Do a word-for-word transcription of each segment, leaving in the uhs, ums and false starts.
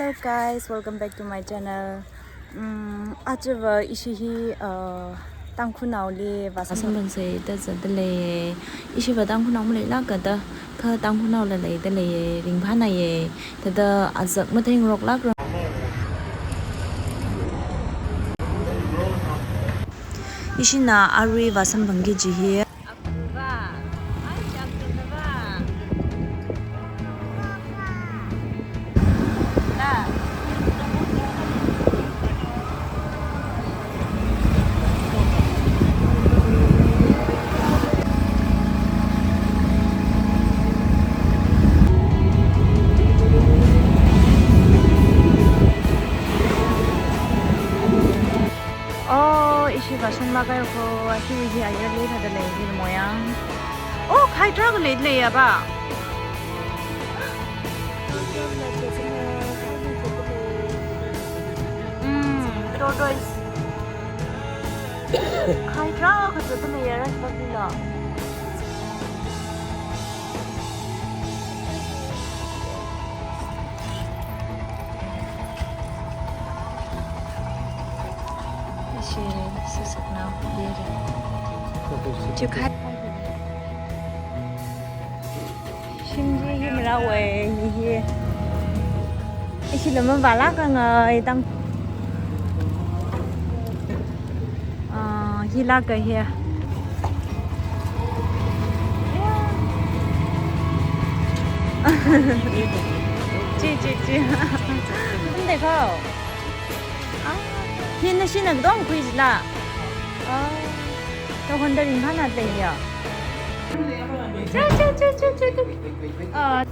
Hello guys, welcome back to my channel. Mm, ajava ishi hi, uh, Tangkhulnaoli vāsamphangseida zatdalei. Ishiva Tangkhulnao maleilākada, kha Tangkhulnaola leidalei, ringphānāya. Thāda azak matheingaroklākra. Ishina arui vāsamphangki kaji hi. Oh, ishi vāshunglaga ko, ishi hi ayarli thāda lei, hi moyang. Oh, khai tarākha leilei ya ba. Mm, tortoise. Khai tarākha zatdalei ya, rāshapamli lo. Ishi sasakna biri. Chikai. Shimji hi marāwui hi hi. Ishi lam mavālākngai tang. Ah, hi lāka hi. Chi, chi, chi. Inde ko. Ah, hi nashina dong quiz la. Ah, to honda ring hana de ya. Cha, cha, cha, cha, cha, cha. Ah.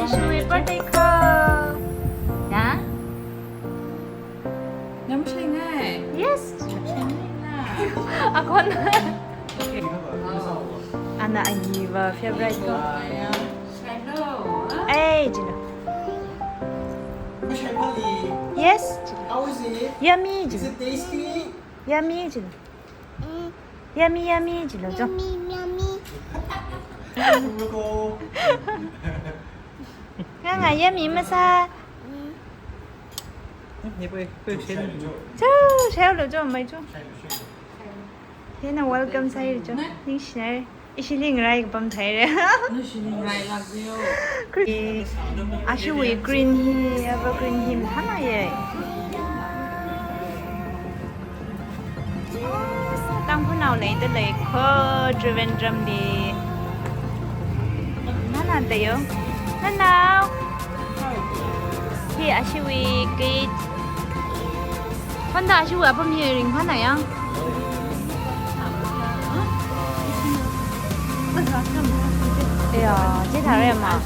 Jishuwui birthday ko. Na? Ngamshaingai. Yes. Shaingaina. Akon. Okay. Ana angiva favorite ko. Shailo. Ei, jina. Yes, jina. How is it? Yummy, jina. Is it tasty? Yummy, jina. Yummy, yummy, jilo jo. Yummy, yummy. Nganga yummy masā. Cho, cho lo jo, mai cho. Hina welcome sāi jo. Ningshinai. Ishi ling rai kapam thai re. Ishi ling rai lak dio. Green. Ashiwui green hi, evergreen hi mathānāya. Tangkhulnao leida lei ko Trivandrum li. Tayo. Nanao. Hi ashiwui gate. Honda ashiwui apam hi ringphāna yang. Ya, chithāra ma.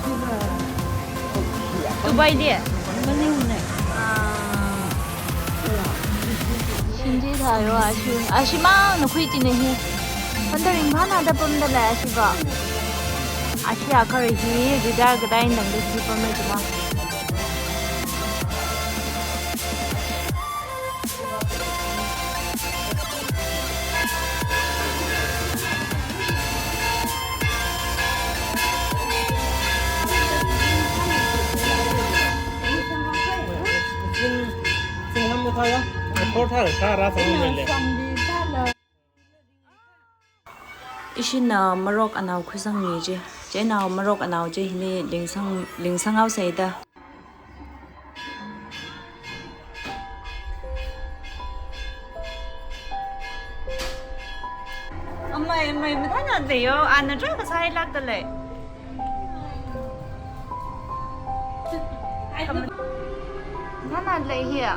Dubai li. Ah. Shinji thayo ashi, ashimang nakhui chine hi. Panda ringphāna da pamda lei ashiva. Ashi akhari hi, ridar kadai nang da hi pamai chuma. Ishina marok anao khuisangmi chi. Chieina marok anao chi hili lingsang, lingsanghaosa da. Amei, amei, mathāna leiyo, ana try kasālākda lei. Mathāna lei hiya.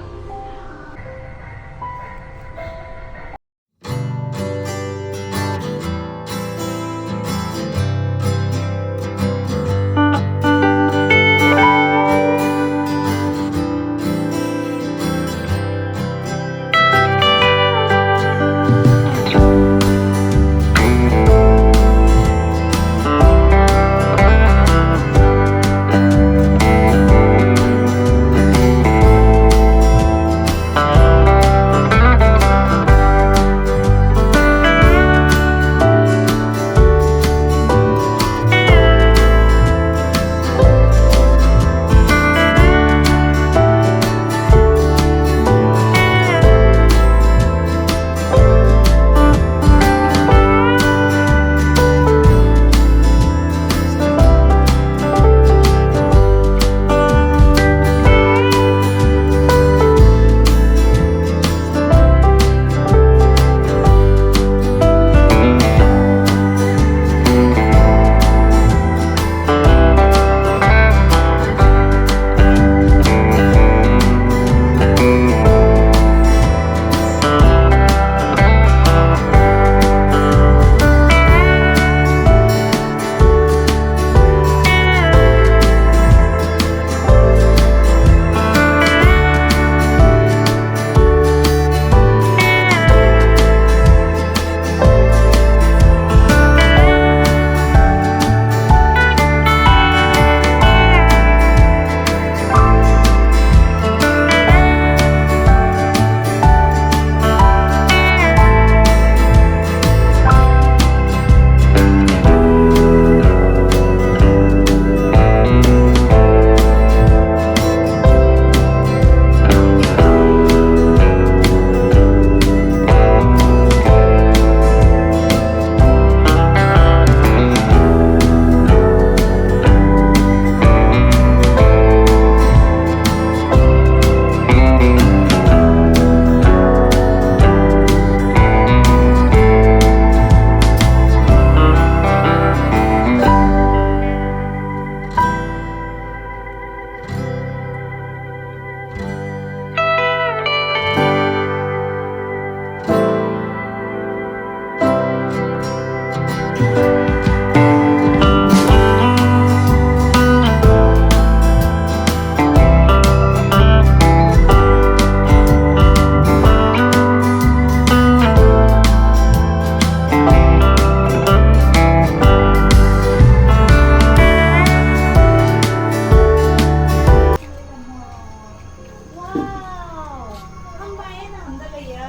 Wow! Hangpai eina hangda leiya.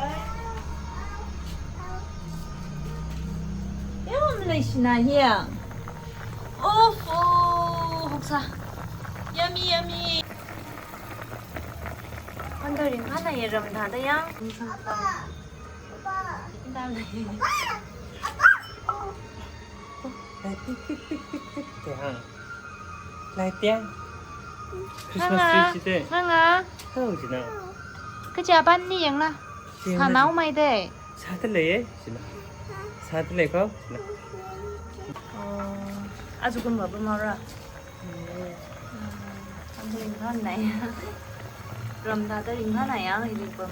Yam leishina hiya. Of, oh, hoksa. Yummy, yummy. Wondering, hana ya ram thāda ya. Hangda lei. Tik, tik, tik, tik, tik, tik, hang. Lai tiang. Christmas tree chi te. Nanga. Hao jina. Kaja ban ni yang la. Sānao mai de. Sāda lei, eh, jina. Sāda lei ko, jina. Oh, azu kum ba ba mara. Ringphānai. Ram thāda ringphānai ya, hili pa.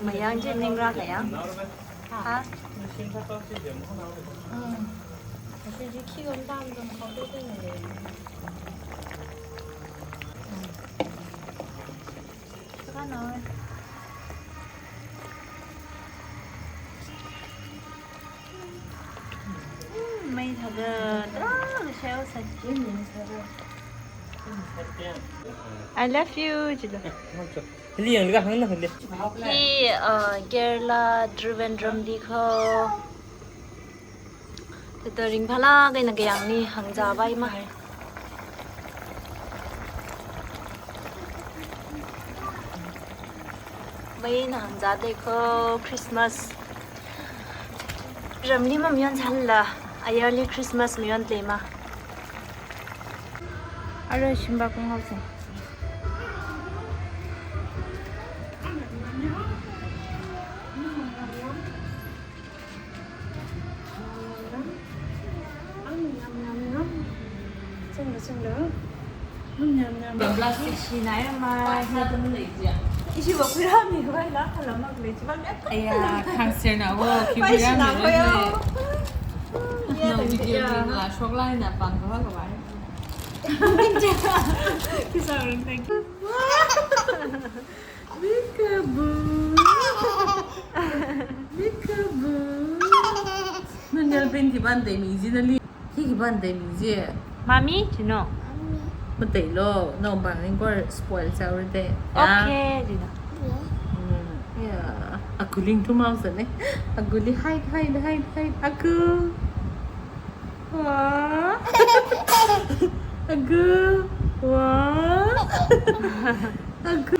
Mayang chi ningra kaya. Ha? Mei thāda, tarākha share sāki. I love you, jida. Hili yanglaga hāngna hili. Hi, uh, Kerala Trivandrum li kho. Thāda ringphālāk eina kayāngli hāngzāpaima. Mei eina hāngzāda kho Christmas. Ramli mamayonsālala, ayarli Christmas mayonleima. Ara shimba kung haosa. Plastic shi nai ma, hi tum lei jia. Ishi ba khuirāmi khavai la khala mak lei chi ba. Aya, khangsirna wo, khi khuirāmi khavai. Nang video link la shoklāk eina pāng khavai khavai. Khi sa ring, thank you. Peekaboo. Peekaboo. Nana nail paint khipāna teimi ji nali? Khi khipāna teimi ji? Mami, jino. Mateilo, nawui pāng ringkor spoil sāhaora de. Okay, jino. Hmm, yeah. Akhuli ringthum haosane. Akhuli hide, hide, hide, hide. Akhu. Wow. Akhu. Wow. Akhu.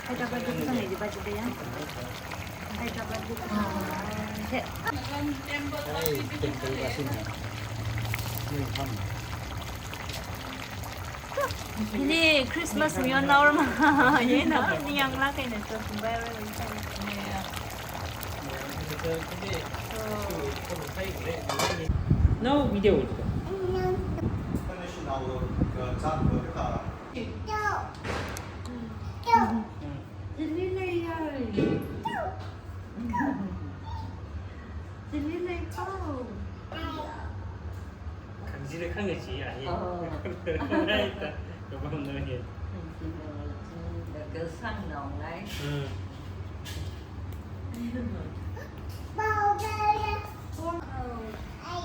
Hyderabad li kasāng lei jiba jida ya. Hyderabad li kasāng. Ah, che. Hili Christmas mayonnaora ma. Yena, ningyānglāk eina sāsungpai. No video. Chili lei ya. Chili lei pao. Khangjida khangachei ya hi. Oh. Right, ta. Kapam no hi. Khangjida khangachei, da kasāng nong lai. Hmm. Pao da ya. Pao. Ai.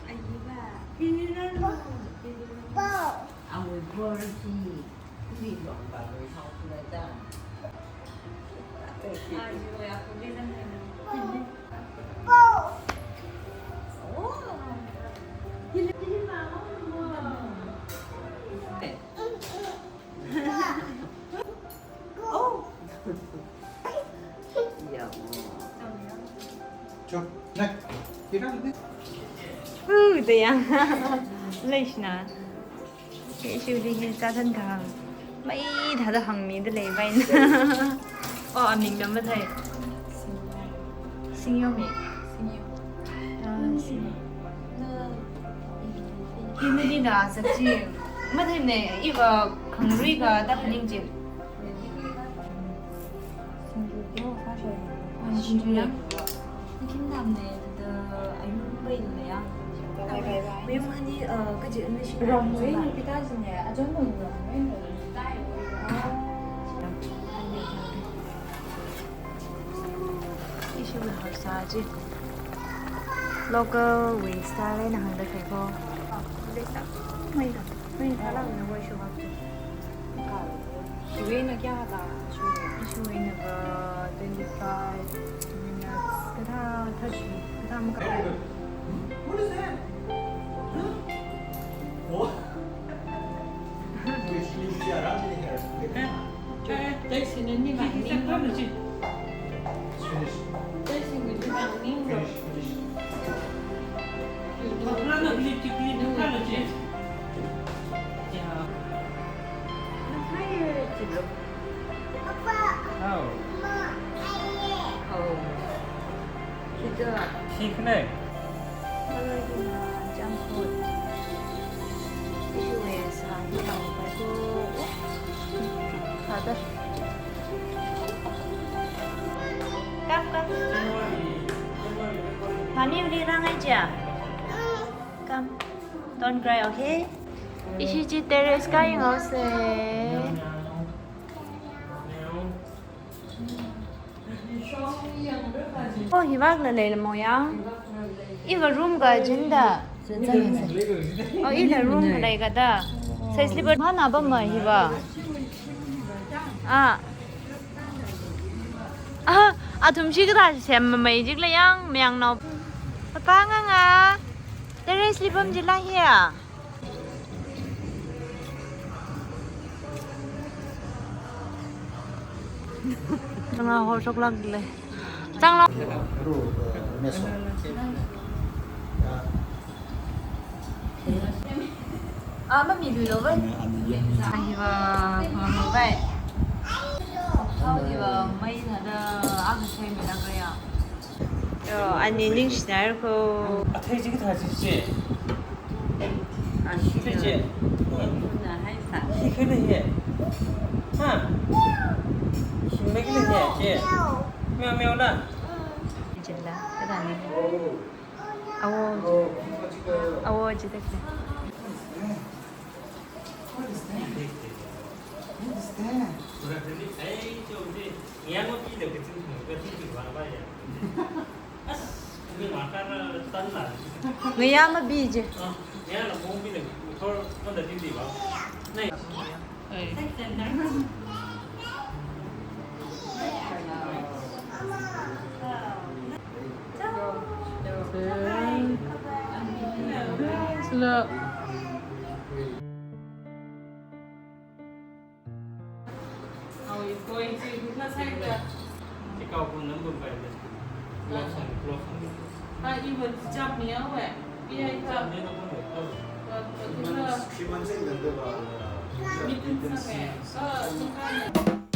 Ai ba. Pini nan. Pao. Awui bor hi. Ooh, dayang. Leishna. Ishiwui hi chāthan kahāng. Mei thāda hāngmida leipaina. Oh, aming na mathei. Singyomi. Singyo. Ah, Singyo. Hi mili na sakchi. Matheine, iva khangarui kathā phaning chi. Singyo. Ah, singyo. Nikin damne, thāda ayur bai ne ya. Bye, bye, bye. Mem hani, uh, kaji anu shi. Ramwui nupita jine, ajon nung ramwui nupita. Ishiwui haosa chi. Local wui style eina hāngda khalei kho. Leisāmeida. Mei kala na wai shuwa. Ishiwui eina kayākha ta? Ishiwui eina va twenty-five minutes, kathā thirty, kathā maka. What is that? Huh? What? Finish. Finish. Papa. How? Thikhanei. Maloigina junk food. Ishi wui sā hi hāngpai ko. Thāda. Come, come. Mummy wui rāngai ja. Come. Don't cry, okay? Ishi chi terrace kāyanghaosa. Oh, hivākla leilamo yang. Iva room kajina da. Oh, ila room khalei kada. Sai slipper mana ba ma hiva. Ah. Ah, athum chi kathā semma mai jikla yang, mayangnao. Papa nganga. Terrace li pam jila hiya. Ngahor shoklāk lei. Changlo. Ah, mamiluilo vai. Ahiva, mamilu vai. Hao hiva, mai thāda, ākha shaimilāka ya. Yo, ani ningshinairako. Athei chi kathā chi chi. Athei chi. Hi khana hi. Ha? Hi mai khana hi chi. Meow meow la. Jila, kadani. Awo. Awo ji tak. What is that? What is that? Ngayā mabi je. Sila. How is going to, because I the Take out one number by this. Close on, close on. Ah, even jump me away. Yeah, jump. Three months in the, uh, meeting somewhere. Oh,